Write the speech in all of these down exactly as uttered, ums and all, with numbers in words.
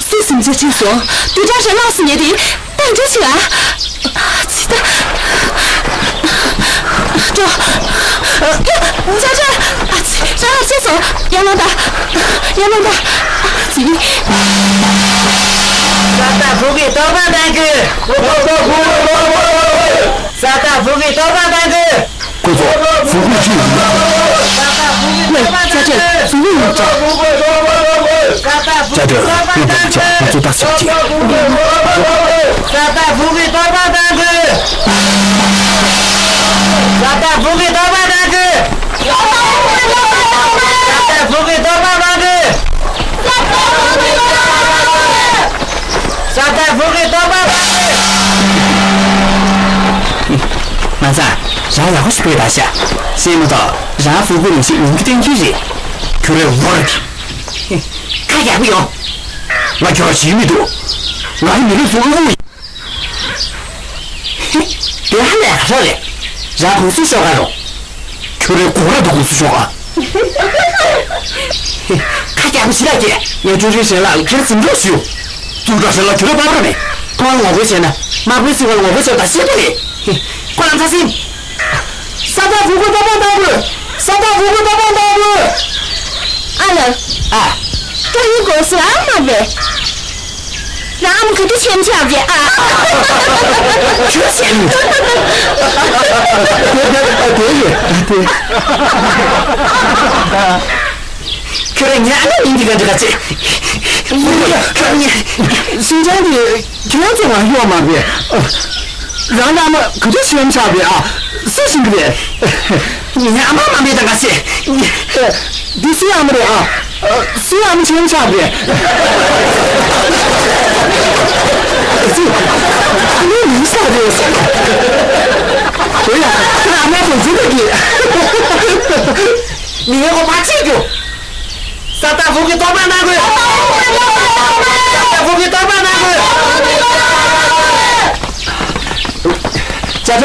སུས་ཟིན་བྱ་ཁྲིད་སོང་། བདུན་ཕྲག་རེ་ལངས་སོང་ངས་དེ། ཏང་ཅི་ཆི་ཨ། ཙི་ད། འགྲོ། ཡ། ཅ་ཅ། ཨ་ཙི། ཅ་ཅ་ཅི་སོང་། ཡར་ལངས་ད། ཡར་ལངས་ད། ཨ་ཙི། ས་ཏ་ཕུ་གུའི་རྟོག་པ་དང་གུ། ས་ཏ་ཕུ་གུའི་རྟོག་པ་དང་གུ། ཁོ་ཚོ་ཕྲུ་གུ་ཅི་ཡིན་ན། ཝེ། ཅ་ཅ། ཕྲུ་གུ་ཡིན་ཅག་ཅ་ཅ། ང་ཚོ་ད་ཟེར་གྱི། ས་ཏ་ཕྲུ་གུའི་རྟོག་པ་དང་གུ། ས་ཏ་ཕྲུ་གུའི་རྟོག་པ་དང་གུ། ས་ཏ་ཕྲུ་གུའི་རྟོག་པ་དང་གུ། ས་ཏ་ཕྲུ་གུའི་རྟོག་པ་དང་གུ། ང་ཚ། རང་ཡག་པོ་ཞིག་བྱས་ད་ཤ། སེམས་མ་ཐག་རང་ཕྲུ་གུ་རང་ཤི་ཡོང་རྒྱུ་གཏན་འཁེལ་རེད། ཁྱོད་རའི་ངོ་ར་གི། ཁ་རྒྱག་གི་ཡོང་། ང་ཁྱོད་ར་བྱེད་མི་འདུག་ང་ཡི་མི་ལུས་སུ་དབུལ་པོ་ཡིན། དེ་ཧ་ལས་ཁ་ཧྲ་རེད། རང་གོང་སུ་ཤོག་ག་རུང་། ཁྱོད་རའི་གོང་ར་དུ་གོང་སུ་ཤོག་ག་ཁ་རྒྱག་པོ་ཞིག་ལ་སྐྱེ། ངས་ཀྲུའུ་ཧྲི་ཧྲན་ལ་ཁྱེད་འཛིན་གྲོགས་ཞུ། ཙུའུ་ཀྲང་ཧྲན་ལ་ཁྱོད་ར་པ་པ་ར་མེད། ཁོང་ལ་ངོ་རྒོལ་བྱས་ན། དམག་དཔོན་ཚོས་ཁོང་ལ་ངོ་རྒོལ་བྱས་པ་ཤེས་པ་རེད། ཁོ་ལ་མཚར་སེམས། ས་ཏ་ཕྲུ་གུ་ཏོག་པ་བཏང་དགོས། ས་ཏ་ཕྲུ་གུ་ཏོག་པ་བཏང་དགོས། ཨ་ལ། ཨ། ཀྲོ་ཡིན་གོ་སུ་ཨ་མ་བེ། རང་ཨ་མ་ག་དུས་ཆེམ་ཆག་རེད་ཨ། ཁྱོད་ཆེམ། དེ་དེ་དེ་ཡོད་དེ། ཁྱོད་རང་ཉལ་ཨ་ན་ཡིན་གྱི་ག་འདྲ་ག་ཚེ། ཁྱོད་ཉལ། ཤིན་ཅང་དེ། ཁྱེད་རང་ཚོ་ང་གཡོག་མ་རེད། རང་ལ་མ་ག་དུས་ཆེམ་ཆག་རེད་ཨ། སུ་ཤེས་ཀྱི་རེད། ཉི་མ་མ་མེད་དང་ག་ཤེས། འདི་སུའི་ཨ་མ་རེད་ཨ། སུའི་ཨ་མ་ཆེམ་ཆག་རེད། ཨ་ཙི། ཁྱེད་མིང་ས་རེད། འོ་ཡ། ཁྱེད་ཨ་མ་དང་འཛིན་པ་གི། མི་ངན་གོ་བ་ཆེ་རྒྱུ། ས་ཏ་ཕྲུ་གུའི་རྟོག་པ་གནང་དགོས། ས་ཏ་ཕྲུ་གུའི་རྟོག་པ་གནང་དགོས། ཅ་ཅ།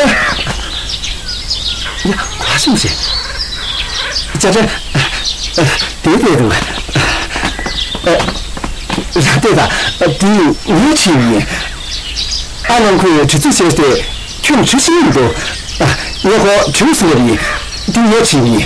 ཡ། ག་སོང་ཟེར། ཅ་ཅ། དེ་དེ་དང་། ར་ཏེ་ད། དེ་ངས་བྱས་ཡིན། ཨ་ནང་ཁོས་དྲི་ཚིག་བཤད་དེ། ཁྱོད་ཁྲི་ཤི་ཡིན་འདུག་ངས་ཁོ་དྲི་བ་ཟེར་ཡིན། དེ་ངས་བྱས་ཡིན།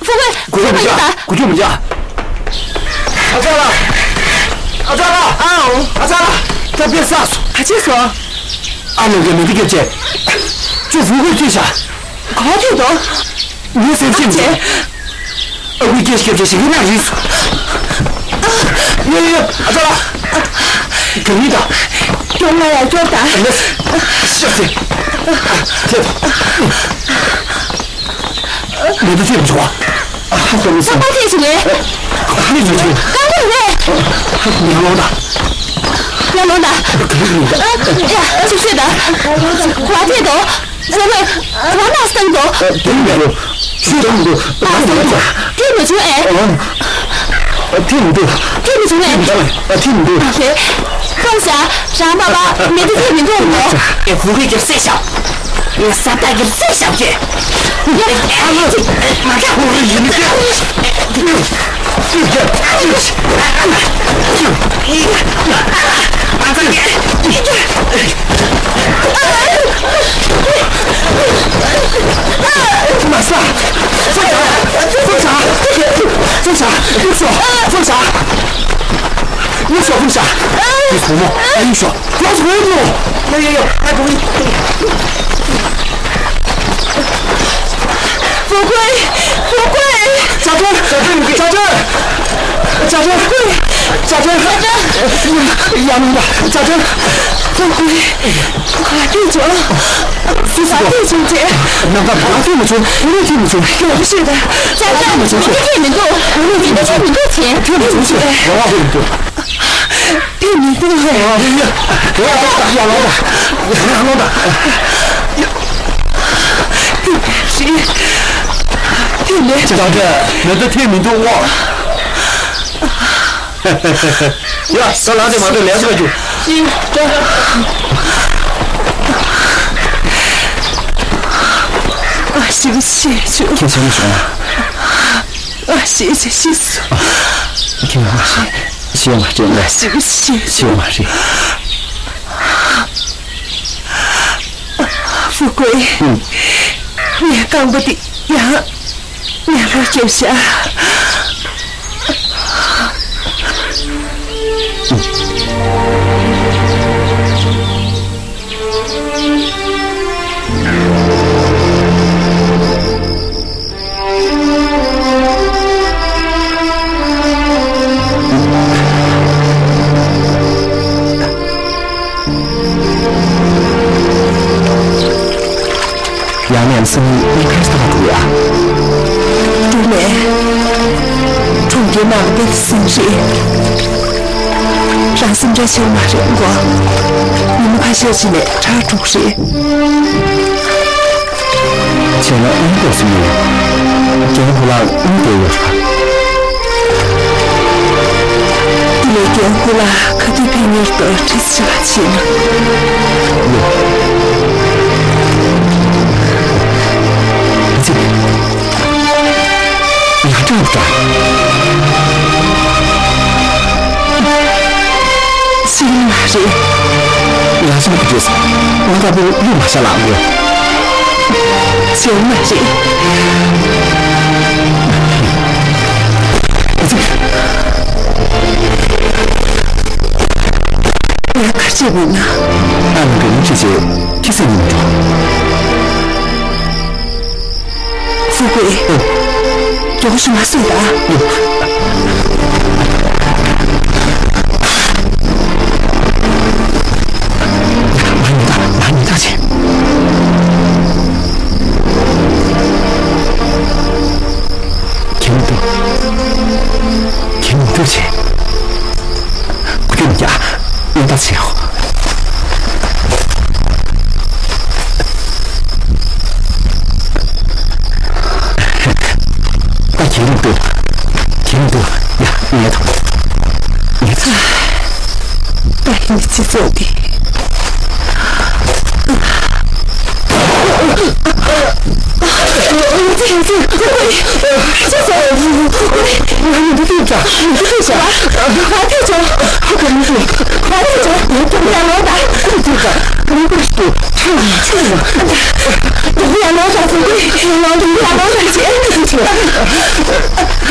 ཁྱོད་མི་འཇགས། ཁོ་ཁྱོད་མི་འཇགས། ཨ་ཅག་ལགས། ཨ་ཅག་ལགས། ཨའོ། ཨ་ཅག་ལགས། ད་དཔེ་བསགས་སོང་། ག་ཅི་སོང་། ཨ་ལོ་གིས་མེ་མདའ་བརྒྱབ་བྱས། ཅོ་ཧྥུ་ཀུའི་ཐོན་ཤག་ག་པར་ཐོན་འདུག་ངས་གསལ་བཤད་མི་བྱེད། ཨ་ཁུའི་སྐད་ཤེས་བྱས་ཤིང་གི་རང་རིགས་སུ། ཡ་ཡ་ཡ། ཨ་ཅག་ལགས། ག་རེ་ཡིན་ད། སྐྱོབ་ང་ཡ་སྐྱོབ་ད། ཤ་ཚེ། ཐེ། མེ་མདའ་ཐེབས་མི་བྱུང་བ། ཨ་ཧ་ཧ་མི་སྲིད། ཁ་པར་ཐེབས་བྱུང་ངས། ཁ་ལས་མི་བྱུང་། ཁ་པར་རེད། ཡར་ལོངས་དང་། ཡར་ལོངས་དང་། ག་རེ་ག་རེ་ཡིན་ད། ཡ་ཨ་ཅིག་ཤོད་དང་། ག་པར་ཐེབས་འདུག་ཟེར་བས། ང་མ་སྟངས་འདུག་དེ་མི་འདུག་ཤུལ་དང་འདུག་མ་སྟངས་འདུག་དེ་མི་བྱུང་ཨེ། ཨ་དེ་མི་འདུག་དེ་མི་བྱུང་ཨེ། ཨ་དེ་མི་འདུག་ཨ་ཧེ། ཁམས་ཤ། རང་པ་པ་མི་འདུག་དེ་མི་འདུག་འདུག་ཨེ་ཧུ་ཧུ་ཀྱི་སེ་ཤ། ངས་ས་ཏ་གི་སེ་ཤ་བཅད། ཡ་ཨ་ལོ། མ་ཁ་ཧུ་ཧུ་ཡིན་ཏེ། ཧྥུ་ཀུའི། ཧྥུ་ཀུའི། ཅ་ཅོ། ཅ་ཅོ། ཅ་ཅོ། ཅ་ཅོ། ཡ་མ་ཅ་ཅོ། ཧྥུ་ཀུའི། ག་ཐོན་བྱུང་། སུ་སུ་ག་ཐོན་བྱུང་ཅེས། ནམ་མཁའ་ག་ཐོན་མི་བྱུང་། ངོ་ནས་ཐོན་མི་བྱུང་། ཡོང་ཤེས་ད། ཅ་ཅོ། ཐོན་མི་བྱུང་། ཐོན་མི་བྱུང་། ཐོན་མི་བྱུང་། རང་དབང་ཐོན་མི་བྱུང་། དེ་མི་འདུག་ཧེ། ཡ་ལོ་ད། ཡ་ལོ་ད། ཡ་ལོ་ད། དེ་མེད། ད་ལྟ་མེ་མདའ་ཐེབས་མི་འདུག་ཨོ། ཡ་ད་ལ་དེ་མ་གཏོགས་ལས་ཀ་རྒྱུ། ཨ་ཤི་ཤི་ཤི། ཁྱེད་ཚོ་མི་སོང་ཨ། ཨ་ཤི་ཤི་ཤི་སོང་། ཁྱེད་ཨ་ཤི། ཤི་མ་ཤི་ན། ཤི་ཤི་ཤི་མ་ཤི། ཧྥུ་ཀུའི། ངའི་རྐང་པ་འདི་ཡང་ངས་ལོག་བརྒྱབ་ཤག་ཡང་ནས་སང་ཉིན་ཁ་ས་ཐུག་ཡ། འདུག་མེད། གྲོང་ཁྱེར་ནང་དེ་སེམས་རེད། རང་སེམས་ཁྲལ་བྱེད་མ་རེད་མགོ། ཉི་མ་ཁ་ཤས་ཤིག་ནས་ཁྲག་འཁྲུག་རེད། བྱས་ན་དངུལ་ཏོག་ཙམ་ཡོད། རྒན་ཧུ་ལགས་དངུལ་བསྡད་ཡོད་ར། དེ་ལས་རྒན་ཧུ་ལགས་ག་དུས་ཕེབས་མཁན་འདུག་དྲི་ཆ་བྱས་ན། ལོ། ཙི། ཡ་ཀྲང་ཀྲང་། ཤེས་ཀྱི་མ་རེད། ང་ཚོ་ནི་བུ་ཁྲིད་ང་ལྟ་བུ་གཡུ་མ་ཤ་ལགས་མོ། ཤེས་ཀྱི་མ་རེད། ང་ག་བྱེད་མིན་ན། ཨ་ནུ་གི་མི་ཁྲིད་ཅེས་ཁྱི་སེ་ཉིན་འགྲོ། ཧྥུ་ཀུའི། ཨོ། མགྱོགས་ཤིག་མ་བཟོད་ད། ཨོ། མ་ཉེས་ད། མ་ཉེས་ད་བྱེད། ཁྱེད་མི་འདུག་ཁྱེད་མི་འདུག་བྱེད། ཁུ་ཁྱོད་ཡ། ཡིན་པ་ཚེ་ཧོ། ད་ཁྱེད་མི་འདུག་ཁྱེད་མི་འདུག་ཡ། ངས་ཐོངས། ངས་ཐོངས། ད་ཡིན་སྤྱི་ཚོགས་འདི།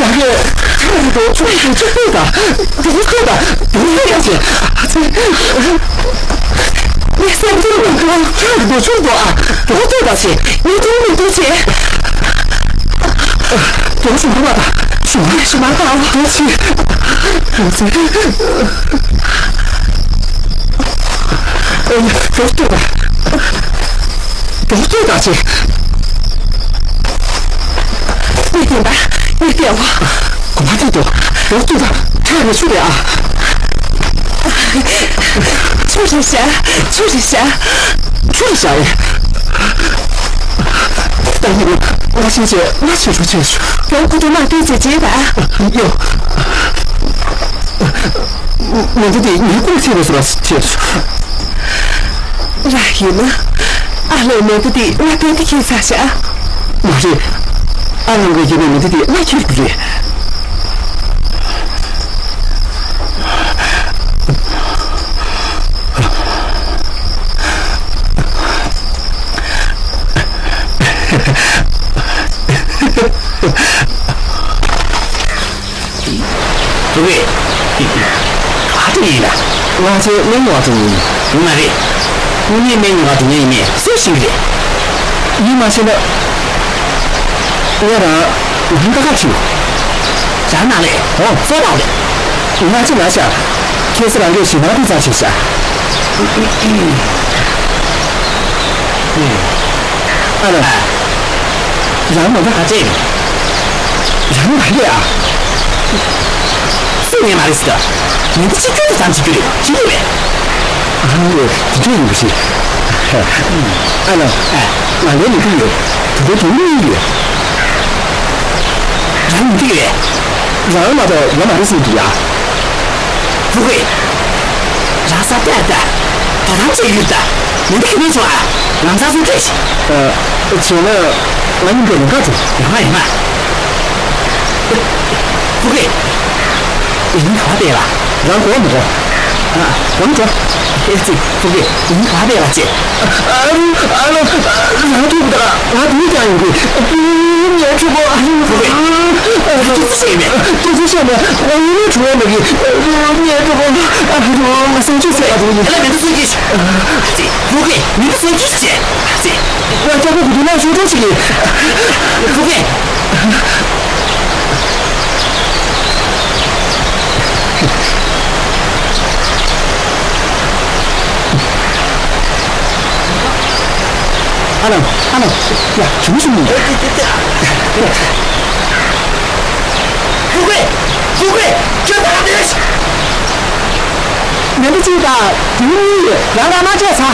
ཡ་གི། ཁྱོད་ཀྱི་འགྲོ་ཆུང་དུ་ཆུང་དུ་དང་། འགྲོ་ཆུང་དང་། འགྲོ་ཆུང་དང་ཅེ། ངས་བསམ་ཚུལ་མི་འདུག་ཁྱོད་ཀྱི་འགྲོ་ཆུང་དུ་ཨ། འགྲོ་ཆུང་དང་ཅེ། ངས་ཐུག་མི་འདུག་ཅེ། འགྲོ་ཆུང་དུ་མ་དང་། ཆུང་མ་ཆུང་མ་དང་། འགྲོ་ཆུང་། འགྲོ་ཆུང་། འགྲོ་ཆུང་དང་། འགྲོ་ཆུང་དང་ཅེ། མི་བདེན་པ། མི་བདེན་པ། གོ་མ་བདེ་དོ། ལོག་ཏུ་ད་ཁྲག་རེ་ཆུ་རེ་ཨ། ཆུ་རེ་ཤ། ཆུ་རེ་ཤ། ཆུ་རེ་ཤ་ཨེ། ད་ཡིན་ང་ཆེ་ཆེ་ང་ཆེ་ཆུ་ཆེ་ཆུ། ཡོང་ཁུ་ཏུ་མ་བལྟས་ཚེ་བྱེད་ད། ཡོ། མི་འདི་དེ་ཉིད་ཀུན་ཆེ་རེ་སོ་ཆེ་ཆུ། ར་ཡིན་ན། ཨ་ལས་མེ་དེ་དེ་ང་བལྟས་དེ་ཁྱེད་ཚ་ཤ། མ་རེད། ཨ་ལང་གི་ཡིན་ན་མེ་དེ་དེ་ང་ཁྱེར་གི་རེད། ཕུ་བོས། ག་དུས་ཡིན་ལ། ང་ཚོའི་སྨན་ཉོ་བ་དུ་ཡིན། ཡོད་མ་རེད། དངོས་གནས་སྨན་ཉོ་བ་དུ་ངས་ཡིན་ནས་སུས་ཤེས་ཀྱི་རེད། ཡིན་མ་ཤེས་ན། ང་རང་ལམ་ཁ་ཁ་ཕྱིན། བྱ་ན་ལས་ཨོ་སོ་བ་ལས། ང་ཅི་ན་ཤ། ཁྱེད་སི་རང་གིས་ཞེ་ན་དུ་ཙམ་ཤེས་ཤ། ཨ་ལ། རང་མ་ག་ཅེ། རང་མ་རེད་ཨ། སུ་ངས་མ་རེད་ཟེར། མི་འདི་ཅི་སྐྱོ་དུ་ཙམ་ཅིག་རྒྱུ་རེད་ཅི་རེད་པས། ཨ་ནི་དེ་འདྲ་ཡིན་པ་ཞིག་ཨ་ལ། ང་ལས་མི་འདུག་ཡོད། དུ་དུ་དུ་མི་ཡོད། རང་མི་འདུག་ཡོད། རང་མ་གཏོགས་ཡོད་མ་རེད་ཟེར་འདུག་ཡ། ཕུ་གུས། ར་ས་ཏེ་ཏེ། དོ་དམ་བྱེད་ཡུལ་ཏེ། མི་འདི་ཁྱི་མི་ཆུང་ཨ། ལམ་སང་སུ་ཁྲིད་ཤིག་ཨ། བྱས་ན། ང་གཉིས་ཀྱི་ལུང་ཁ་ཚོ། ཡོང་ང་ཡོང་ང་། ཕུ་གུས། ཡིན་ག་བ་དེ་ལ། རང་གོ་མི་གོ། ཨ། གོ་མི་གོ། ཨེ་ཙི། ཕུ་གུས། ཡིན་ག་བ་དེ་ལ་ཅེ། ཨ་རུ་ཨ་རུ། རང་ཐུག་ད་ང་དུ་ཀྱང་ཡོང་གི། ངས་ཁྱོད་གོ་ཨ་རུ། ཕུ་གུས། ཨ་རུ། ཅི་ཅི་ཤེས་མེད། ཅི་ཅི་ཤེས་མེད། ང་ཡིན་ནས་བྲོ་བ་མ་གི། ཨ་རུ། ངས་ཁྱོད་གོ་ཨ་རུ། ང་སང་ཆུ་ཟེར་བ་དུ་ཡིན། ཨ་ལ་མི་འདི་སུ་གིས། ཨ་ཙི། ཕུ་གུས། མི་འདི་སུ་གིས་ཅེ། ཨ་ཙི། ང་ལྕགས་པོ་གི་དུ་ནང་ཤོག་གྲོགས་ཤིག་ཡིན། ཕུ་གུས། ཨ་ལ། ཨ་ལ། ཡ། བྱུང་བྱུང་། ཕུ་གུས། ཕུ་གུས། ཁྱོད་ད་ལྟ་དེ། མི་འདི་གཅིག་དང་དེ་གཉིས་རང་རང་མ་བྱས་ཚ།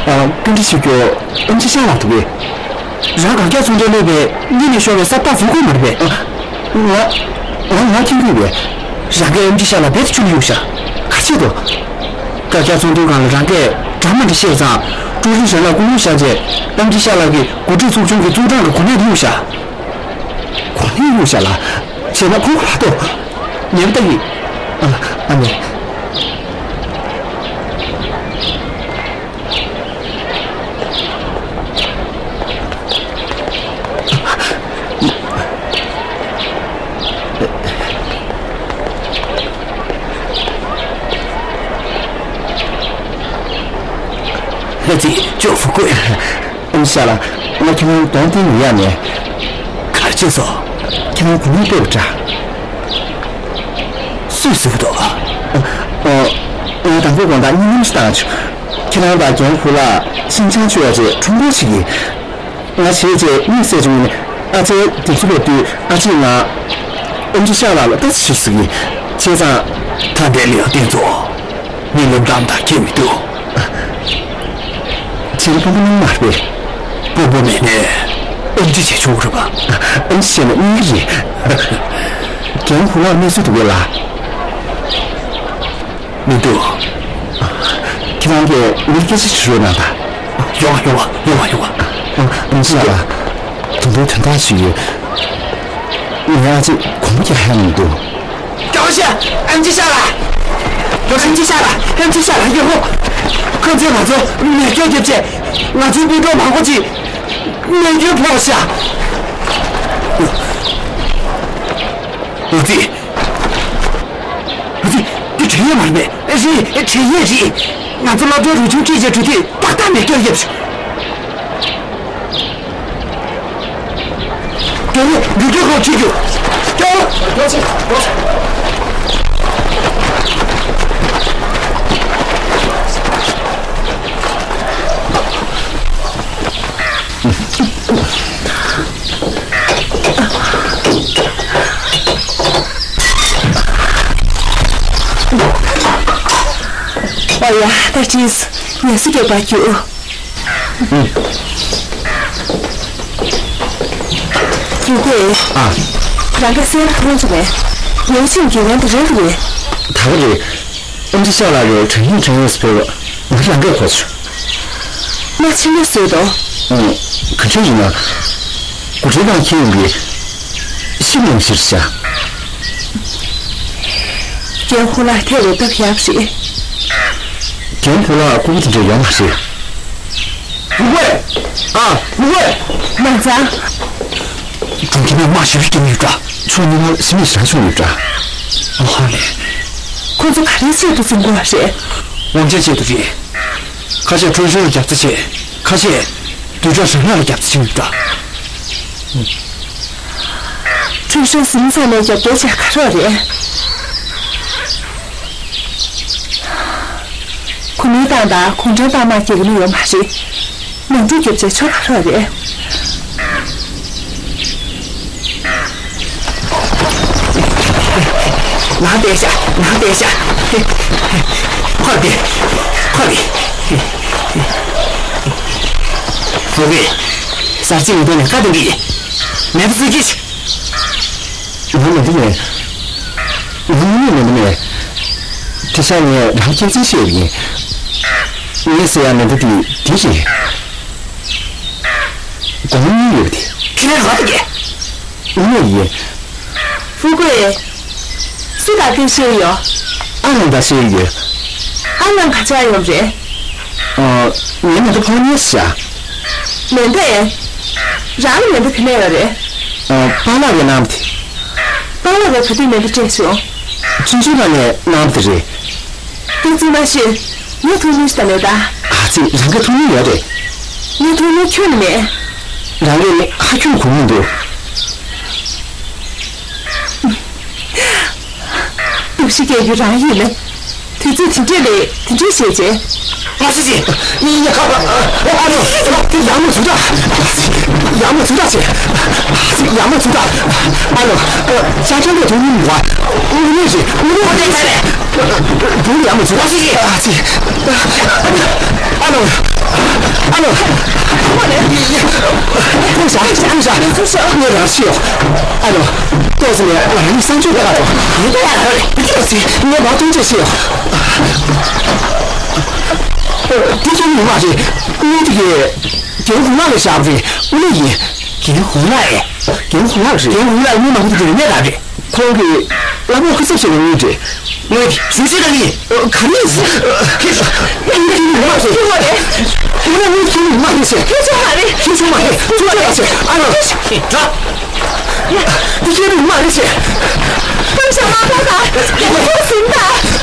ཨ། བཀའ་འདྲི་ཞུ་རྒྱུ། ཨེམ་ཆི་ཤ་ལགས་འདུག་གས། རང་དགག་རྒྱག་ཚོང་འབྲེལ་སླེབས་པའི་གཉིད་ནས་ཤོར་བའི་ས་བདག་བཟོ་དགོས་མ་རེད་པས། ང་ང་ང་ཁྱེད་ཀྱིས་པས། རང་གིས་ཨེམ་ཆི་ཤ་ལགས་རྦད་དེ་ཆུ་ལ་གཡུག་ཤག་ག་ཆེད་དུ། དགག་རྒྱག་ཚོང་དོན་སྒང་ལ་རང་གིས་འདྲ་མ་འདྲ་བཤད་ཙང་ཀྲུའུ་རིན་ཧྲན་ལ་སྐུ་ངོ་བཞག་རྗེས་ཨེམ་ཆི་ཤ་ལགས་ཀྱིས་འགོ་ཁྲིད་ཚོགས་ཆུང་གི་ཙུའུ་ཀྲང་གི་གོ་གནས་གཡུག་ཤག་གོ་གནས་གཡུག་ཤག་ལ། བྱས་ན་ཁོང་ཁོ་ར་ཏོ། ཉེན་བརྡ་ཡིན། ཨ་ཨ་ནེ། ལྷ་རྫི་ཅོ་ཕུ་ཀུ། ཨེམ་ཆི་ཤ་ལགས། ང་ཁྱེད་རང་གདོང་བསྟན་ཡོད་ཡ་མེད། ག་རེ་བྱས་སོང་། ཁྱེད་རང་གོ་གནས་སྤྲད་པ་འདྲ། སུས་ཟེར་གི་འདུག་ཨ། ཨ། ངས་དང་པོའི་དགོང་དག་གཉིད་ཉམས་ཤིག་བཏང་བྱུང་། ཁྱེད་རང་དང་རྒན་ཧུ་ལགས་ཤིན་ཅང་ཆོས་ཡ་ཅེ་ཁྲོམ་སྐོར་བྱེད་ཀྱི། ང་བྱས་རྗེས་གཉིད་སད་བྱུང་ནས་ཨ་ཙེ་དེ་ཚོ་ལོག་དུས་ཨ་ཅེས་ང་ཨེམ་ཆི་ཤ་ལགས་ལ་ལྟ་ཅི་ཞིག་ཟེར་གི། བྱས་ཙང་། ད་ལྟའི་ལེའུ་སྟེང་དུ། གཉིད་ལམ་འགྲམ་དང་ཁྱད་མི་འདུག་ཁྱེད་རང་དཔོན་པོ་གནང་མ་རེད་པས། དཔོན་པོ་མེད་ནས་ཨེམ་ཆི་བྱེད་ཆོག་རེད་པ། ཨེམ་ཆི་བྱས་ན་གཉིད་ཀྱི་རེད། རྒན་ཧུ་ལགས་གནས་ཚུལ་འདུག་གས་ལ། མི་འདུག་ཁྱེད་རང་གིས་མིར་སྐད་ཆ་དྲི་རོགས་གནང་དང་། ཡོང་བ་ཡོང་བ་ཡོང་བ་ཡོང་བ། ཨེམ་ཆི་ལགས། ད་དུང་དོན་དག་ཞིག་ཡོད། ངས་ཨ་ཅེ་དགོངས་པ་རྒྱག་ཡ་མི་འདུག་སྐྱོ་ཤ། ཨེམ་ཆི་ཤ་ལགས། ཨེམ་ཆི་ཤ་ལགས། ཨེམ་ཆི་ཤ་ལགས་ཡོད་ཧོ། ཁོ་ཚོས་ང་ཚོ་མེ་སྐྱོན་རྒྱབ་བྱས། ང་ཚོའི་སྤུན་གྲོགས་མང་པོ་ཅིག་རྨས་སྐྱོན་ཕོག་ཤག་འོ་ཙི། འོ་ཙི། འདི་དྲན་ཡས་མ་རེད་པས། རེད། དྲན་ཡས་རེད། ང་ཚོ་སློབ་གྲྭའི་རུ་ཆུང་ཁྲིད་བྱས་འགྲོ་དུས་ཏག་ཏག་མེ་སྐྱོན་ཡོད་པ་ཞིག་རྒྱལ་པོ་འགུལ་སྐྱོད་ཁོག་ཁྲིད་རྒྱུ། རྒྱལ་པོ། ཨོ་ཡ། ད་ཅིས་ངལ་གསོ་རྒྱག་པར་རྒྱུགས། རྒྱུགས་པས། ཨ། རང་ག་སེམས་ཁོང་ཚོ་ནས་ཡོང་ཕྱིན་དགེ་རྒན་དེ་རེད་གི་རེད། ད་ག་རེད། ཨེམ་ཆི་ཤག་ལགས་ཀྱིས་དྲན་ཡིག་དྲན་ཡོད་ཟེར་བ། ང་ལང་ཀའི་གོ་ཆུ། མ་ཕྱི་ལོ་བཟོས་དོ། ཨོ། ག་འདྲ་ཡིན་ན། སྒོ་ཁྲལ་ནང་འཁྱེར་ཡོང་གི། ཤི་མིང་ཕྱིར་བྱ། རྒན་ཧུ་ལགས་ཐད་རེ་སྟབས་ཡག་རེད། རྒན་ཧུ་ལགས་སྐུ་ངོ་དེ་འདྲ་ཡོད་མ་རེད། ཧུ་ཝེ། ཨ། ཧུ་ཝེ། མ་ཚ། གྲོང་ཁྱེར་ནས་དམག་ཞེ་པོ་སྐྱེལ་ཡོད་འདྲ། ཕྱོགས་གཉིས་ནང་ཞི་མི་ཞེ་དྲག་བྱུང་ཡོད་འདྲ། ཨོ་ཧ་ལེ། ཁོ་ཚོ་ག་རེའི་ཆེད་དུ་འཛིང་དགོས་པ་རེད། དབང་ཆ་ཆེད་དུ་རེད། ཁ་ཤས་ཁྲུན་ཧྲེང་ལ་རྒྱབ་རྩ་བྱས། ཁ་ཤས་རྡུལ་ཕྲན་རང་ཉིད་ལ་རྒྱབ་རྩ་བྱས་ཡོད་འདྲ། ཁྲུན་ཧྲེང་ཟིན་ཚར་ནས་རྒྱབ་སྐྱོར་བྱས་ག་རེ་རེད། གོ་མིན་ཏང་དང་གུང་ཁྲན་ཏང་དམག་རྒྱག་གི་ནི་ཡོད་མ་རེད། ནང་འཁྲུག་རྒྱབ་བྱས་ཆོ་ག་རེ་རེད། ནང་བསྡད་ཤག་ནང་བསྡད་ཤག་ཁོ་བསྡད། ཁོ་བསྡད། ཧྥུ་ཝེ། གསར་བརྗེ་མི་འདུག་ནས་བཀའ་གཏོང་གི་ཡིན། མེད་པ་བཟོས་ཀྱི། ང་མི་འདུག་ནས། ང་དངོས་གནས་མི་འདུག་ནས། དེ་ཤག་ངས་རང་སྐྱེ་ཚུལ་བཤད་པ་ཡིན། ངས་ཟེར་ཡ་མི་འདུག་དེ་དེ་རེད། དགོངས་པ་གཉིས་ཡོད་པ་དེ། ཁྱེད་རང་རོགས་དགེ། དངོས་གནས་ཡིན། ཧྥུ་ཀུའེ། སུ་དང་སྐད་བཤད་ཡོད། ཨ་ལང་དང་བཤད་ཡོད། ཨ་ལང་ག་ཆགས་ཡོད་རེད། ཨ། ངའི་མེ་མདའ་ཕོག་ཉེས་བཞག་མེ་མདའ་ཨེ། རང་ལ་མེ་མདའ་ག་ནས་ཡོད་རེད། ཨ། པཱ་ལགས་ཀྱིས་གནང་བ་དེ། པཱ་ལགས་ཀྱིས་ག་དུས་མེ་མདའ་སྤྲད་བྱུང་། ཆུང་ཆུང་ལ་ནས་གནང་བ་དེ་རེད། ཏོག་ཙམ་མ་ཤེས། ངས་མཐོང་མྱོང་ཞིག་ད་མེད་ད། ཨ་ཙི། རང་གིས་མཐོང་མྱོང་ཡོད་རེད། ངས་མཐོང་མྱོང་ཁྱོན་ནས་མེད། རང་གིས་ཧ་ཁྱོད་གོ་མྱོང་འདུག་གཏུག་བཤེར་རྒྱག་རྒྱུ་རང་ཡིན་ན། དུས་ཚོད་དེ་འདྲས་ལས་དེ་འདྲས་བྱས་རྗེས། ང་སུ་ཞིག་ཡ། ཨ། ཨ། ཨ། ཨ་ལོ། ཡག་མོ་བྱུང་ད། ཡག་མོ་བྱུང་ད་ཟེར། ཡག་མོ་བྱུང་ད། ཨ་ལོ། ཅང་ཅང་གི་དོན་ཡིན་མ། དངོས་གནས་རེད། དངོས་གནས་རེད་ཟེར། དོན་ཡག་མོ་བྱུང་ད་ཟེར། ཨ་ཙི། ཨ་ལོ། ཨ་ལོ། ཁོང་ཤ། ཁོང་ཤ། ངས་རང་ཤི་ཡོད། ཨ་ལོ། ཏོག་ཙམ་ནས་ང་རང་གི་གསང་སྤྱོད་པ་ལ་ཐོག་ཡིན་ད་ཡ་རེད། ཨ་ཙི། ངས་མ་མཐོང་ཆ་ཤི་ཡོད། དེ་ཁྱོད་མི་མ་རེད། ངས་དེ་གའི། རྒན་ཧུ་ལགས་ལ་བཞག་པ་རེད། དངོས་གནས་ཡིན། རྒན་ཧུ་ལགས་ཨེ། རྒན་ཧུ་ལགས་རེད། རྒན་ཧུ་ལགས་མི་མང་པོ་དེ་ག་ནས་རག་རེད། ཁོང་གིས་སློབ་གྲྭ་ཧུར་ཚབ་བྱས་པའི་དངུལ་རེད། དངུལ་དེ་ཞུ་ཅི་ག་ཡིན། ག་རེ་ཡིན། ཁྱེད་ཚོ་དངུལ་ཁྱེར་མི་མ་རེད། ཁྱེད་ཚོ་དངུལ་ཁྱེར་མི་མ་རེད་ཟེར། ཁྱེད་ཚོ་མ་རེད། ཁྱེད་ཚོ་མ་རེད། ཁྱེད་ཚོ་མ་རེད། ཨ་ལོ། འདི་ཁྱེད་རང་མ་རེད་ཟེར། ཧྥུང་ཞ་མ་ཕོག་ད།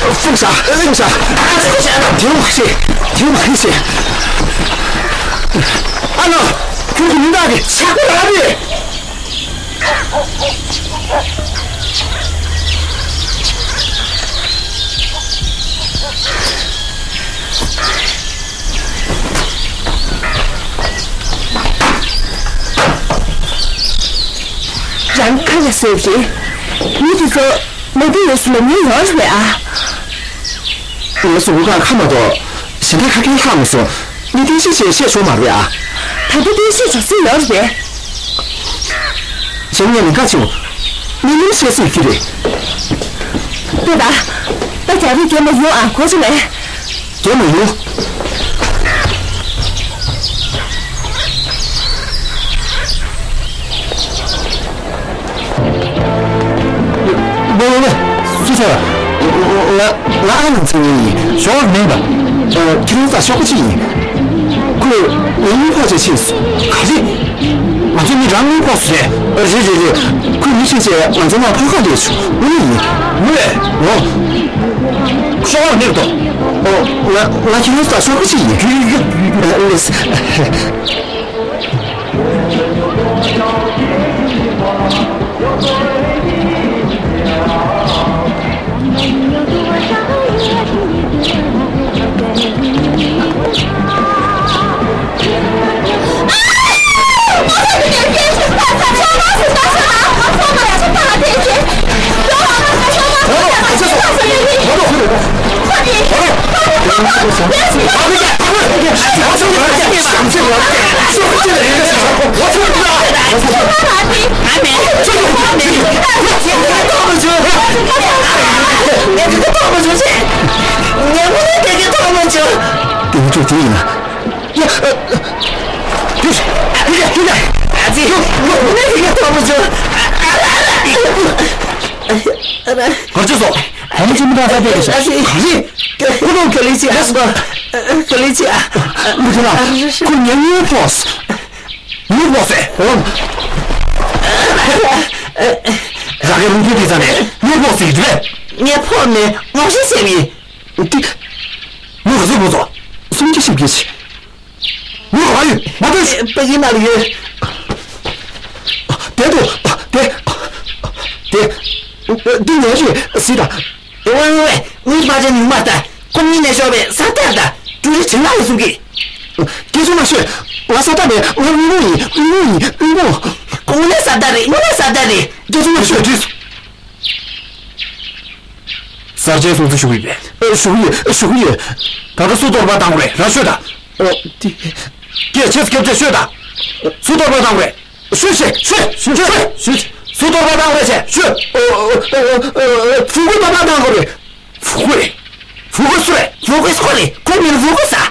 ཧྥུང་ཞ། ཧྥུང་ཞ། དེ་མ་ཤེས། དེ་མ་ཤེས། ཨ་ལོ། ཁྱོད་ཀྱི་མི་འདག་གི་ཆག་པ་ར་རེད། རང་ག་ལ་སེབ་རེད། མི་དེ་ཚོ་མ་བསྡད་ཡོད་སུ་ལ་ཉན་ཡོང་རེད་ཨ། ངས་སུ་བུ་ག་ཁ་མ་གཏོགས་གཞན་དག་ཁ་སྐད་ལྷག་མ་སོང་། ངས་བསྟན་བཤིག་བྱས་བཤད་ཆོག་མ་རེད་ཨ། ད་ལྟ་བསྟན་བཤིག་བྱེད་སྲོལ་ཡོད་རེད་པས། གཞན་ངས་ལན་ཁ་ཆེའོ། གནས་ལུགས་བཤད་སྲོལ་གྱི་རེད། ལྟོས་ད། ད་རྒྱ་རིགས་རྒྱ་མ་ཡོང་ཨ་གོ་ཆ་མེད། རྒྱ་མ་ཡོང་། ལོ་ལོ་ལོ། སུ་ཚོ། ང་ང་ཨ་ནང་ཚང་ཡིན། ཞོགས་མེད་པ། ཁྱེད་རང་ཚ་ཤོག་ག་ཅི་ཡིན། ཁོ་ ངའི་སྔོན་ཕོགས་ཅིག་ཕྱིན་སོང་། ག་རེ། ང་ཚོ་མི་རང་སྔོན་ཕོགས་སུ་རེད། རེད་རེད་རེད། ཁོས་མི་ཕྱིན་བྱས་ང་ཚོ་མར་ཕར་ཁ་བསྡད་བྱུང་། དངོས་གནས་ཡིན། དངོས་རེད། འོ། ཤོག་ཁག་སླེབས་འདུག་ཨོ། ང་ང་ཁྱེད་རང་ཚོ་དང་ཤོག་ཁག་ཅིག་ཡིན། ཡོད་ཡོད་ཡོད་ཡོད། ཨ། ལགས། དེ་ཚོ་དེ་ཡིན་ན། ཡ། ཨ་ཙི། ངས་དེ་ག་ཐོག་མ་བྱུང་། གར་ཅི་སོ། གོང་ཅི་མི་དང་ས་དེ་ག་ཤ། ཨ་ཙི། ག་རེ། ཁོ་ལོ་ག་ལེ་ཅི་ཨ། ག་ལེ་ཅི་ཨ། མི་ཁྱོད་ལ། ཁོ་ངའི་ངའི་ཕོས། ངའི་ཕོས་ཟེར། འོ། ར་གའི་ལུང་ཁྱེད་དེ་ཚ་ནས་ངའི་ཕོས་ཟེར་གྱི་རེད། ངའི་ཕོས་ནས་ངོ་ཤེས་བྱས་པའི། འདི། ངོ་ག་ཚོད་ཕོ་ཚོ། སུམ་ཅུ་བཞི་བརྒྱད་ཅི། ངུ་རོ་ཡོད་མ་ཐོས། པ་ཡིན་ན་ལ་ཡོད། དེ་དུ། དེ། དེ། འདི་ངའི་རེད་ཟེར་ད། ཝེ་ཝེ་ཝེ། ངའི་པ་ཅན་ཉུང་མ་ལྟ། ཁོང་གཉིས་ནས་ཤོར་བའི་ས་ཐག་ད། ཀྲུའུ་རི་ཆེན་ལགས་ཡིན་གསུང་གི། སྐད་ཆ་མ་ཤོད། ང་ས་ཐག་མེད། ང་དངོས་པོ་ཡིན། དངོས་པོ་ཡིན། དངོས་པོ། དངོས་གནས་ས་ཐག་རེད། དངོས་གནས་ས་ཐག་རེད། སྐད་ཆ་མ་ཤོད། གསར་བརྗེའི་སྲུང་བརྩི་ཞུ་གི་ཡོད་པས། ཨ། ཞུ་གི་ཡོད། ཞུ་གི་ཡོད། ད་ལྟ་སུ་གཏོར་པ་བཏང་དགོས་རེད། རང་ཤོད་ད། ཨོ། དེ། སྐད་ཆེ་སྐད་ཆེ་ཤོད་ད། སུ་གཏོར་པ་བཏང་དགོས་རེད། ཤོད་ཤོད་ཤོད་ཤོད་ཤོད། སུ་གཏོར་པ་བཏང་དགོས་རེད། ཤོད། ཨོ། ཨོ། ཨོ། ཨོ། ཨོ། ཕྲུ་གུ་གཏོར་པ་བཏང་དགོས་རེད། ཕྲུ་གུ་རེད། ཕྲུ་གུ་སུ་རེད། ཕྲུ་གུ་སུ་རེད། ཁོ་མིང་ཕྲུ་གུ་ཟེར།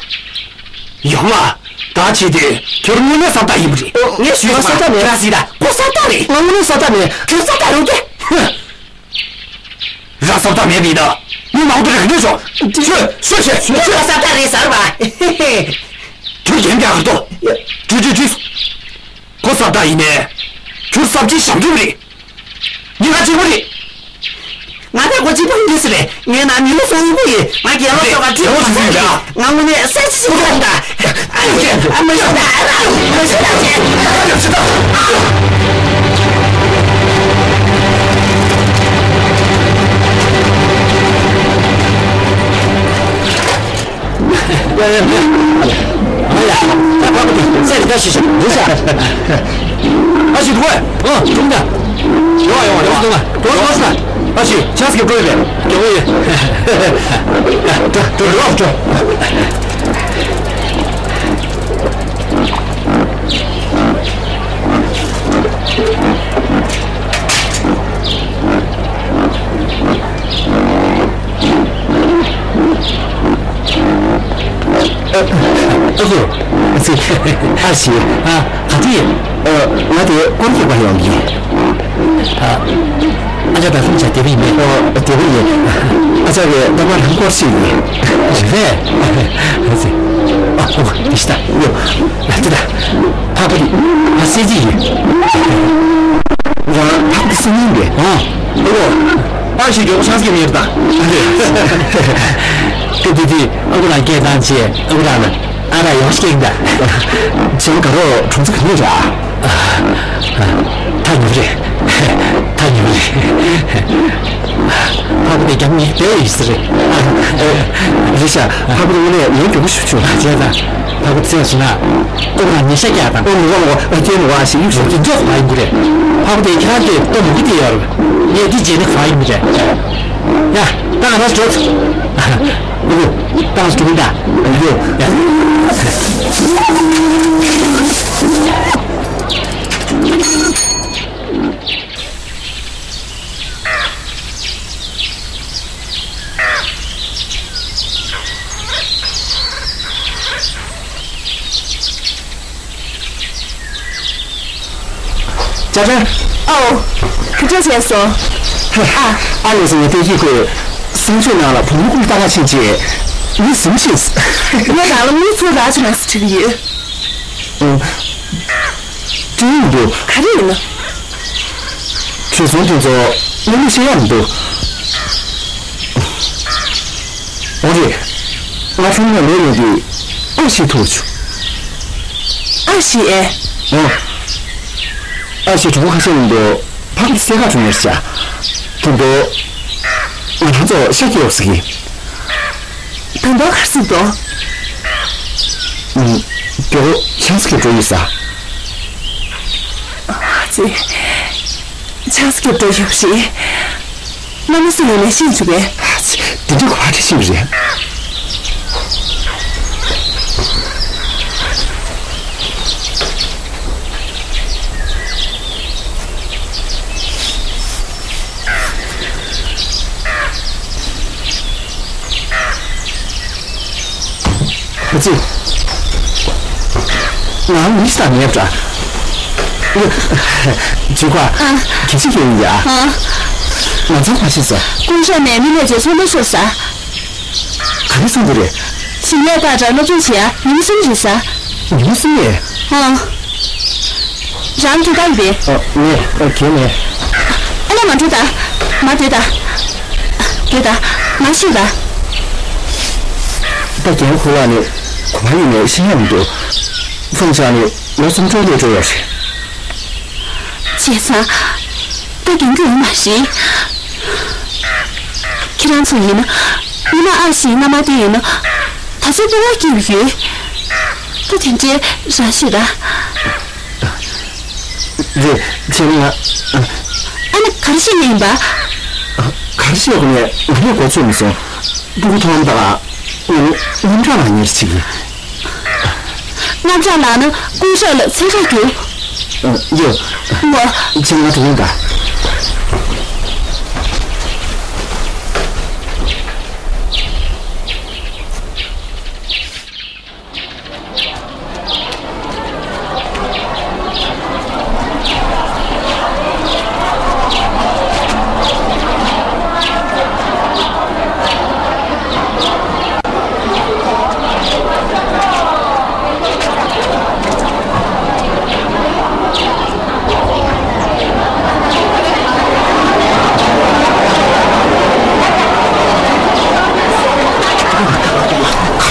ཡོང་ང་། ད་ཅི་དེ། ཁྱོད་དངོས་གནས་ས་ཐག་ཡིན་པ་རེད། ཨོ། ངས་ཞུས་ང་ས་ཐག་མེད། ར་ཟིག་ད། ཁོ་ས་ཐག་རེད། ང་དངོས་གནས་ས་ཐག་མེད། ཁྱོད་ས་ཐག་རེད་དེ། ཧུ། ར་ས་ཐག་མེད་པ་ཡིན་ད། མི་མང་པོ་རེ་ག་ནས་ཤོག་ཤོད་ཤོད་ཤོད་ཤོད། ཁྱོད་ས་ཐག་རེད་ཟེར་བ། ཁྱོད་རྒྱན་རྒྱག་གི་འདུག་ཀྲི་ཀྲི་ཀྲི། ཁོ་ས་ཐག་ཡིན་ནས། ཁྱོད་ས་བྱི་ཞབས་འདྲུད་རེད། མི་ང་གཅིག་པོ་རེད། ང་ད་གོ་གཅིག་པོ་ཡིན་ཟེར་རེད། ངའི་ནང་མི་ལོ་སོ་དབུལ་པོ་ཡིན། ང་རྒན་ལོ་ཚོ་ག་ཁྲིད་པ་མ་ཟེར་རེད། ང་དངོས་གནས་ས་བྱི་ཞིག་ཡོང་ད། ཨ་ཡེ། ཨ་མ་ཤི་ད། ཨ་ར། མ་ཤི་ད་ཅེ། ཡ་ཡ་ཡ། ཨ་ཡ། ད་ཕ་གི་དེ་སེམས་ད་ཤི་ཤི་འདི་ཤ། ཨ་ཤི་འགྲོ་བས། ཨ་འགྲོ་ད། ཡོང་ཡོང་ཡོང་ཡོང་། འགྲོ་འགྲོ་ཤ། ཨ་ཤི་ཆགས་ཀྱི་འགྲོ་བས། འགྲོ་ཡོད། ད་འགྲོ་འགྲོ་འགྲོ། ཨ་ཁུ། ཨ་ཙི། ཨ་ཤི། ཨ། ག་ཚོད་ཡིན། ཨ། ང་དེ་སྐོར་སྐྱོད་པར་ཡོང་གི་ཡིན། ཨ། ཨ་ཅག་དང་སེམས་ཆ་བདེ་པོ་ཡིན་པས། ཨོ། བདེ་པོ་ཡིན། ཨ་ཅག་གིས་རྟག་པར་རང་སྐོར་ཞིག་ཡིན། རེད་པས། ཨ་ཙི། ཨ། ཨོ། དེ་ཤི་ད། ཨོ། ཨ་ཙི་ད། ཕག་པ་དེ་ང་གསད་ཀྱི་ཡིན། རང་ཕག་པ་དེ་གསད་ཉན་པས། ཨོ། ཨོ། ཨ་ཤི་མགྱོགས་ཆགས་ཀྱི་མེད་ད། སྐབས་དེ་དུས་ཨ་ཁུ་རང་སྐད་བཏང་བྱས། ཨ་ཁུ་རང་ལ། ཨ་ར་ཡོང་སྐྱེལ་ད། བྱེད་པ་ག་རོ་གྲོང་ཚོ་ག་ནས་རེད་ཨ། ཐག་ཉེ་པོ་རེད། ཐག་ཉེ་པོ་རེད། ཕག་པ་དེ་རྒྱང་ཉེ་བས་ཡོད་ས་རེད། རེད་ཤག་ཕག་པ་དེ་དངོས་གནས་ལན་མགྱོགས་པོ་ཞིག་བྱུང་བྱས་ཙང་། ཕག་པ་དེ་ཚོས་ན། ཨོ་ང་ཉེ་ཤ་རྒྱག་དང་། ཨོ་ངོ་ངོ་ཨ་ཅེ་ནི་བ་ཞིག་ཡིག་ཞིག་དེ་འཇོག་པ་ཡིན་དགོས་རེད། ཕག་པ་དེ་ཁྱེད་རང་གིས་ལྟ་མོ་གི་དེ་ཡོད་རེད། ངས་འདི་བརྗེད་ནི་ག་ཡིན་མི་རེད། ཡ། ད་ང་རང་འགྲོ། ཨུ། ད་ང་འགྲོ་གི་ད། ཡ། ཅ་ཅ། ཨའོ། ཁྱོད་ཅི་བྱས་སོང་། ཨ། ཨ་ལས་སོང་བའི་བསྟན་བཅོས་ཁོས་གསང་སྤྱོད་ནང་ལ་བུ་མོ་ཀུན་ལྟ་ག་ཕྱིན་རྗེས། ངས་ཟིན་ཤེས། ངས་རང་ལ་དངུལ་ཚུར་རག་བྱུང་ན་ཟེར་དྲི་གི་ཡོད། ཨོ། སྤྲད་ཡོང་འདུག་ག་རེ་ཡིན་ན། བྲེལ་ཟིང་དེ་ཚོ་ངས་མི་ཤེས་ཡ་མི་འདུག་འོ་རེད། ང་ཁྲོམ་ནས་ལོག་ཡོང་དུས་ཨ་ཞེ་ཐུག་བྱུང་། ཨ་ཞེ་ཨེ། ཨོ། ཨ་ཞེ་གྲོགས་པོ་ཁ་ཤས་ཡིན་འདུག་ཕ་གི་སེ་ཁ་གྲོང་ཡར་བྱ། དེ་འདུག་ང་རང་ཚོ་ཤ་སྐྱེས་ཡོད་ཟེར་གི། ད་ལྟ་གར་སྲིད་དོ། ཨུམ། མགྱོགས་ཆང་ས་གི་འགྲོ་ཡོད་ས། ཙི། ཆང་ས་གི་འགྲོ་ཡོད་རེད། ང་མི་སུ་ཡོད་ནས་ཤེས་བྱུང་བས། ཙི། དེ་འདྲ་གོ་བ་འདྲ་ཤེས་རེད། ཨ་ཙི། ང་མི་ཞིག་དང་ཉེ་འདྲ། ཇུ་ཁ། ཨ། གལ་སྲིད་ཡིན་ཡ། ཨ། ང་ཚོ་མ་ཤེས་ས། ཀུང་ཧྲེ་ནས་མི་ལྷན་རྒྱས་ཚོགས་འདུ་ཚོགས་ས། ག་རེ་གསུངས་འདུག་རེད། ཞིང་ལས་བདག་སྒྲ་སློབ་སྦྱོང་བྱེད་ཡ་ཉིན་གསུམ་རེད་ས། ཉིན་གསུམ་རེད། ཨང་། རང་དུས་ག་ཡིན་པས། ཨ། ངས། ཨ། གལ་མེད། ཨ་ལས་མ་འགྲོ་ད། མ་སྡོད་ད། སྡོད་ད། མ་ཤོད་ད། ད་རྒན་ཁོ་ལགས་ནི་གོ་བ་ཡིན་ནས་ཤེས་ཡ་མི་འདུག་ཧྥུང་ཆང་ནི་ལོ་གསུམ་འཕྲོ་ལས་འགྲོ་ཡོད་རེད། བྱས་ཙང་། ད་རྒན་གྱི་ཡོད་མ་རེད། ཁྱེད་རང་ཚོ་ཡིན་ན། མི་མ་ཨ་ཞེས་རྔ་མ་བསྟན་ཡོད་ན། ད་ཚོད་པོ་བ་སྐྱིད་པོ་ཡོད། ད་དེ་འདྲའི་རང་ཤོད་ད། རེད། ཁྱེད་ང་། ཨ་ནི་ག་རེ་བཤད་ཡིན་པ། ག་རེ་བཤད་དགོས་ནས་ང་ནས་གོ་ཚོད་མི་སོང་། སྤུ་གུ་མཐོང་དང་ང་ནི་རྔམ་སྐྲག་ལངས་ཉེར་གཅིག་ཡིན། རྔམ་སྐྲག་ལངས་ན་ཀུང་ཧྲེ་ལ་འཚོལ་ག་རྒྱུགས། ཡོ། ངོ་། ཁྱེད་ང་དྲན་ག་ག་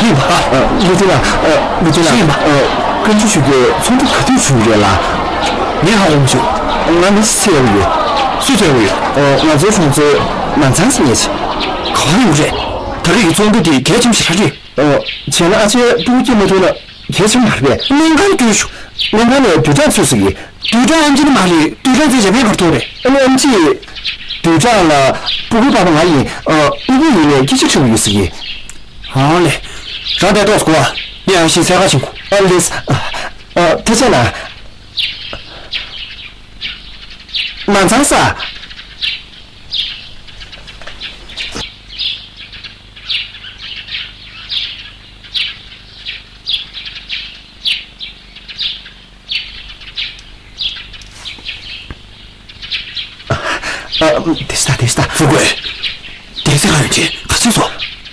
རེ་ཡིན་པ། ཨ། ལུ་ཏི་ལ། ཨ། ལུ་ཏི་ལ། ཅི་ཡིན་པ། ཨ། བཀའ་འདྲི་ཞུ་རྒྱུའི་ཚོགས་འདུ་ག་དུས་ཞུ་གི་རེད་ལ། ངས་ཧ་གོ་མ་བྱུང་། ང་མི་ཚེ་ཡོད་ཡོད། སུས་ཚེ་ཡོད་ཡོད། ཨ། ང་ཚོའི་གྲོང་ཚོའི་མ་ཚང་ཟེར་ཡས་ཆེ། ག་བ་ཡོད་རེད། ད་རེས་ཀྱི་ཚོགས་འདུ་དེ་གལ་ཆེན་པོ་ཞེ་དྲག་རེད། ཨ། བྱས་ན་ཨ་ཅེ་སྤུ་གུ་སྐྱེ་མ་ཐུབ་ན། གལ་ཆེན་མ་རེད་པས། སྨན་ཁང་སྐྱོད་ཤོག་སྨན་ཁང་ནས་རྡུལ་ཕྲན་འཚོལ་ཟེར་གི། རྡུལ་ཕྲན་ཨེམ་ཆི་ནི་མ་རེད། རྡུལ་ཕྲན་ཚེ་ཇ་པན་གར་ཐོག་རེད། ཨ་ནི་ཨེམ་ཆི། རྡུལ་ཕྲན་ལ་སྤུ་གུའི་པ་ཕ་ང་ཡིན། ཨ། སྤུ་གུ་ཡིན་ནས་སྐད་ཆ་དྲི་བ་ཡོད་ཟེར་གི། ཨ་ལེ། རང་དེ་ཏོག་གོ་བ། ངས་ཨ་ཤིང་སེ་ག་ཤིང་གོ། ཨ་ལེ། ཨ། ཐུགས་རྗེ་གནང་། མ་ཚང་ས། ཨ། དེ་ཤི་ད་དེ་ཤི་ད། ཧྥུ་ཀུའེ། དེ་ཚེ་ག་ཡོད་ཅེ་ག་ཚོད་སོ།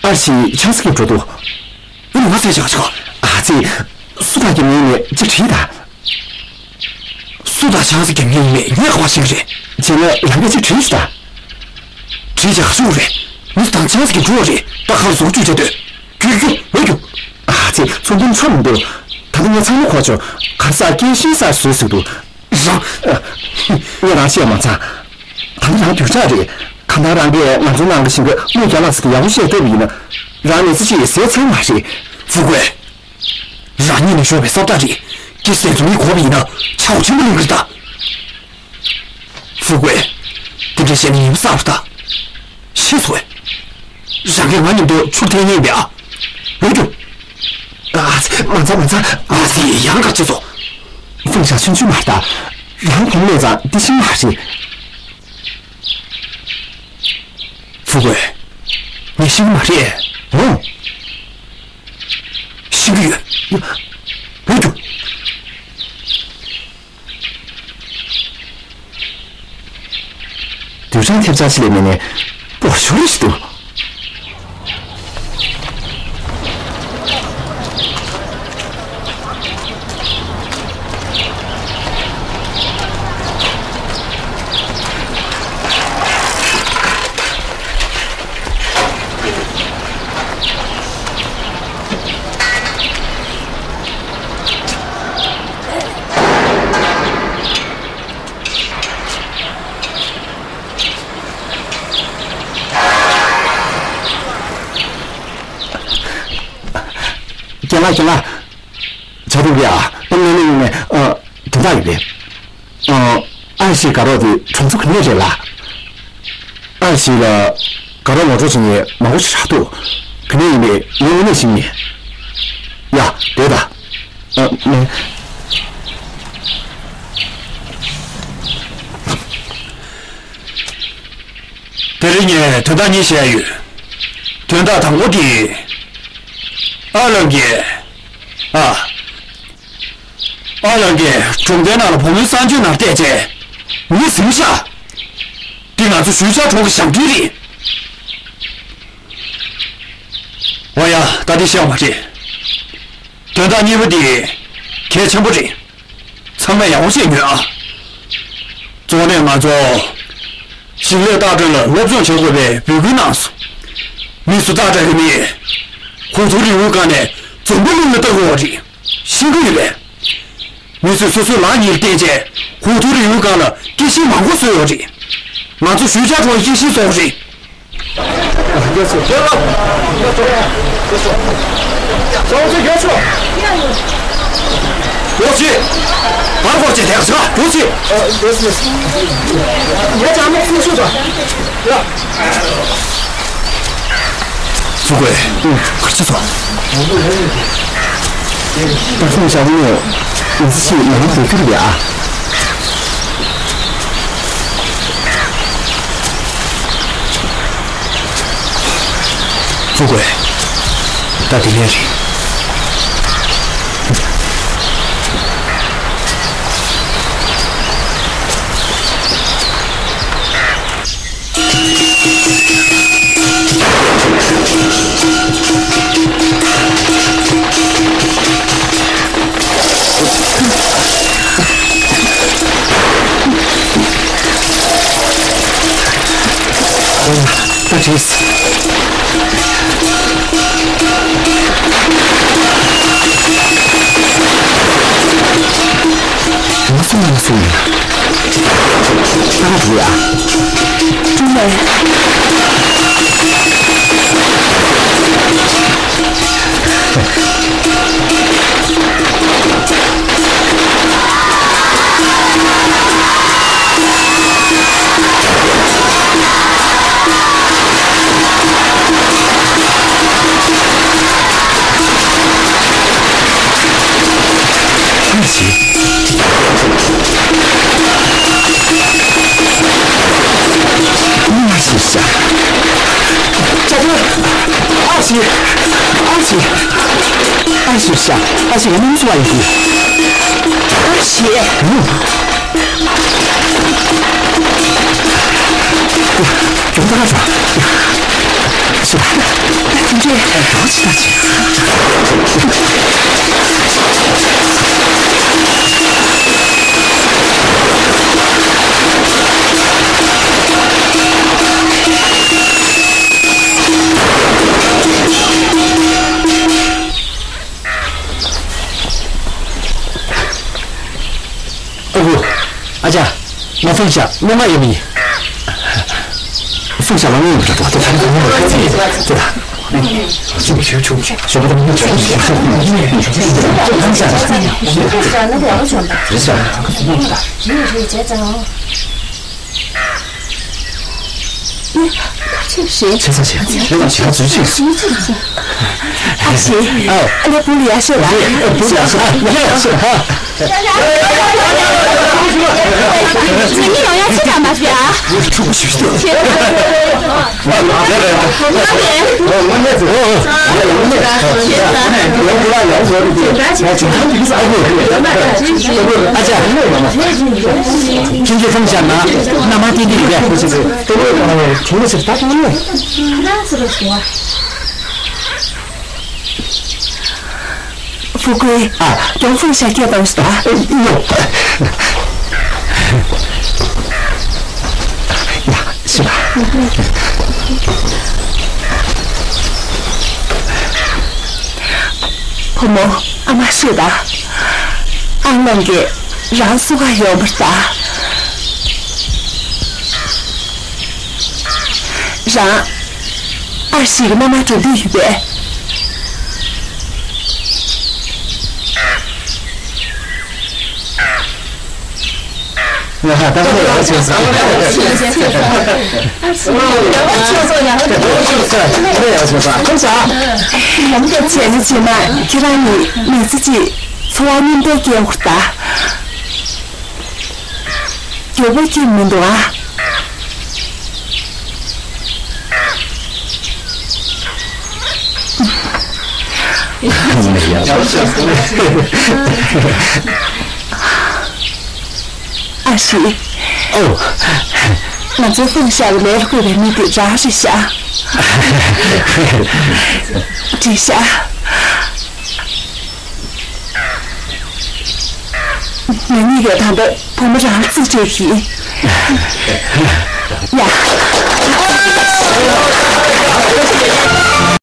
ཨར་ཤི་ཆང་ས་གི་འགྲོ་འདུག་ཨ་ནི་ང་ཚེ་ཆག་ཆག་ཨ་ཙི། སུ་དང་གི་མིང་ནས་ཅི་བྲིས་ད། སུ་དང་ཆང་ས་གི་མིང་ནས་ངས་ག་བ་ཤེས་རེད། བྱས་ན་ཡང་ག་ཅི་བྲིས་ཤི་ད། བྲིས་ཆག་ཤུག་རེད། མི་དང་ཆང་ས་གི་འགྲོ་རེད། ད་ཁར་ཟོག་བཅུ་བྱ་དོད། རྒྱུག་རྒྱུག་མ་རྒྱུག་ཨ་ཙི། ཚོགས་འདུ་འཚོགས་མི་འདུག་ད་ལྟ་ངས་ཚང་མ་གོ་ཆོག་གར་ས་སྐྱེལ་ཤིང་ས་བཟོས་ཟེར་འདུག་རང་། ངས་རང་བཤད་མ་ཚར། ད་ནི་རང་སྡུག་ཅག་རེད། གང་ལྟར་རང་གིས་ང་ཚོའི་ནང་གི་ཞིང་ཁ་དམུ་རྒྱ་ལག་ཟེར་གི་ཡག་པོ་བཤད་བསྡད་པ་ཡིན་ན། རང་མི་ཚེ་གཅིག་ཟད་ཚར་མ་རེད། ཧྥུ་ཀུའེ། རང་ཉིད་ནས་ཤོར་བའི་ས་བདག་རེད། ཀྱི་སེམས་ཚོ་མི་གོ་བ་ཡིན་ན་ཆག་ཆེན་པོ་ལེན་གི་རེད་ད། ཧྥུ་ཀུའེ། དེ་འདྲ་བཤད་ན་ཉེས་པ་བསགས་རེད་ད། ཤེས་སོང་ངས། རང་གིས་ང་མཉམ་དུ་ཆུར་འཐེན་ཉེན་པས་ཨ། ལོས་རྒྱུ། ཨ་ཙི། མ་ཚ་མ་ཚ། ཨ་ཙི། ཡང་ག་ཅི་ཚོ། ཧྥུང་ཞ་ཆུན་ཆུན་མ་ལྟ། རང་གོང་ནས་ཙང་འདི་ཤིང་མ་རེད། ཧྥུ་ཀུའེ། ངས་ཤེས་ཀྱི་མ་རེད། འོང་། ཤེས་ཀྱི་ཡོད། འོང་རྒྱུགས། རྡུལ་ཕྲན་ཐེབས་རྩ་ཅིག་ལས་མེད་ནས་སྤོར་ཤོར་ཞིག་འདུག་རྒན་ལགས་རྒན་ལགས། བྱ་འདུག་གི་ཨ། གཏམ་ངན་ནི་ཡོང་ནས་ཨ། དོན་དག་ཡོད་པས། ཨ། ཨ་ཞེས་དགའ་རོགས་དེ་གྲོང་ཚོ་ག་ནས་རེད་ལ། ཨ་ཞེས་ལ་དགའ་རོགས་ངོ་སྤྲོད་བྱེད་མཁན་མང་པོ་ཞིག་རག་འདུག་ག་ནས་ཡིན་པས་ངས་དངོས་གནས་ཤེས་མེད། ཡ་བསྡད་ད། ཨ་ནས། དེ་རིང་ངས་དོན་དག་གཉིས་བཤད་ཡོད། དོན་དག་དང་པོ་དེ། ཨ་ལགས་ཀྱིས། ཨ། ཨ་ལགས་ཀྱིས་གྲོང་རྡལ་ནང་ལ་བུ་མོའི་གསང་སྤྱོད་ནང་བལྟས་རྗེས་མི་ཟིན་ཤག་འདི་ང་ཚོ་ཞུས་ཆག་གྲོང་གི་ཞབས་འདྲེན་རེད། འོ་ཡ་ད་འདི་བཤད་པ་མ་རེད། དོན་དག་གཉིས་པ་འདི་གལ་ཆེན་པོ་རེད། ཚང་མས་ཡག་པོ་བྱས་ཉོན་ཨ། གཙོ་བོ་ནས་ང་ཚོ་ཞིང་ལས་ལྟ་གྲུབ་ལ་སློབ་སྦྱོང་བྱེད་དགོས་པའི་འབོད་སྐུལ་གནང་སོང་། མི་སུ་ཏག་ཏག་ཡོད་མེད་ཧུ་ཐུ་རི་ཝུའུ་སྒང་ནས་འཛམ་བུ་གླིང་ལ་ལྟ་དགོས་པ་རེད། ཤེས་ཀྱི་ཡོད་པས། མི་ཚོས་སོ་སོའི་ལག་གཉིས་ལ་བརྟེན་བྱས་ཧུ་ཐུ་རི་ཝུའུ་སྒང་ལ་སྐྱེད་ཤིང་མང་པོ་བཟོས་ཡོད་རེད། ང་ཚོ་ཞུས་ཆག་གྲོང་སྐྱེད་ཤིང་བཟོ་དགོས་རེད། ཚུགས་དགོས། གར་ཆ་ཚོ། ད་ཁོང་བྱ་བ་ནས་ང་ཚོ་ཞིག་ནང་དུ་ཁུར་བས་ཨ། ཚུགས་དགོས། ད་དེ་ནས་རེད། ད་བྲིས། ང་སུ་ང་སུ་ཡིན། ད་རེད་ཡ། ཀྲུང་ལེ། ཨ་ཞེ། ཨ་ཞེ་ཤ། ཅ་ཅ། ཨ་ཞེ། ཨ་ཞེ། ཨ་ཞེ་ཤ། ཨ་ཞེ་ཡང་མིན་སུ་བ་ཡིན། ཨ་ཞེ། ཨུ། ཡོང་ད་ང་ཚོ། ཤི་ད། ད་དེ་འདྲས་རོགས་ཅི་ད་ཅི། ཨ་ཁུ། ཨ་ཅག་ང་ཧྥུང་ཞ་སློང་ག་ཡོད་མི་ཡིན། ཧྥུང་ཞ་ལ་དངུལ་ཡོད་པ་འདྲ་འདུག་ད་ལྟ་དངུལ་ཡོད་པ་ཅི་ཡིན་ཅི་ད། ཧྥུང་ཞ་ནི་ཡག་པོ་བྱུང་ད། རེད་ཤག་ཡིན་རེད་བྱས་ཙང་། ཨ་ཞེ། ཨ་ཞེ། ཨ་ལས་བུ་ལ་ཡ་ཤོད་ལ། བུ་ལ་ཡ་ཤོད་ལ། ང་གཉིས་ཡོང་ཡ་ཅི་ད་མ་ཤེས་ཨ། ཕྲུ་གུ་ཞིག་ཤི་ད། ཨ་ཅག་ཁྱིམ་གྱི་ཁང་བཞག་ན་མནའ་མ་བསྟན་གྱི་རེད་པས། ཁྱིམ་གྱི་ཁང་བཞག་ན་མནའ་མ་བསྟན་གྱི་རེད་པས། ཧྥུ་ཀུའེ། ཨ། ཀྲང་ཧྥུང་ཞ་སྐད་བཏང་ཤོག་ཨ། ཡོ། ཡ། ཤི་ལ། བུ་མོ། ཨ་མ་ཤོད་ད། ཨང་ལོང་གིས་རང་སུ་ག་ཡོང་བར་ལྟ། རང་། ཨ་ཞེ་གི་མནའ་མ་འགྲོ་འདོད་ཡོད་པས། ང་ཧ་ད་ལྟ་ཡག་ཆེ་ས། ཡག་ཆེ་ས། ཁོམ་ས། ཡང་བྱས་ནས་བྱས་ན་ཁྱེད་རང་ནི་མི་ཚེ་གཅིག་འཚོ་བ་སྙིང་པོ་སྐྱེལ་དགོས་ད། མགྱོགས་པོ་སྐྱེལ་མི་འདུག་ཨ། ཨ་ཤི། ཨོ། ང་ཚོའི་ཧྥུང་ཤ་གི་ལས་ལ་བསྐོས་པའི་མི་དེ་རང་རེད་ཤག་འགྲིག་ཤག་ང་གཉིས་ཀས་ད་ལྟ་བུ་མོ་རང་ལ་རྩིས་སྤྲད་ཀྱི་ཡིན། ཡ།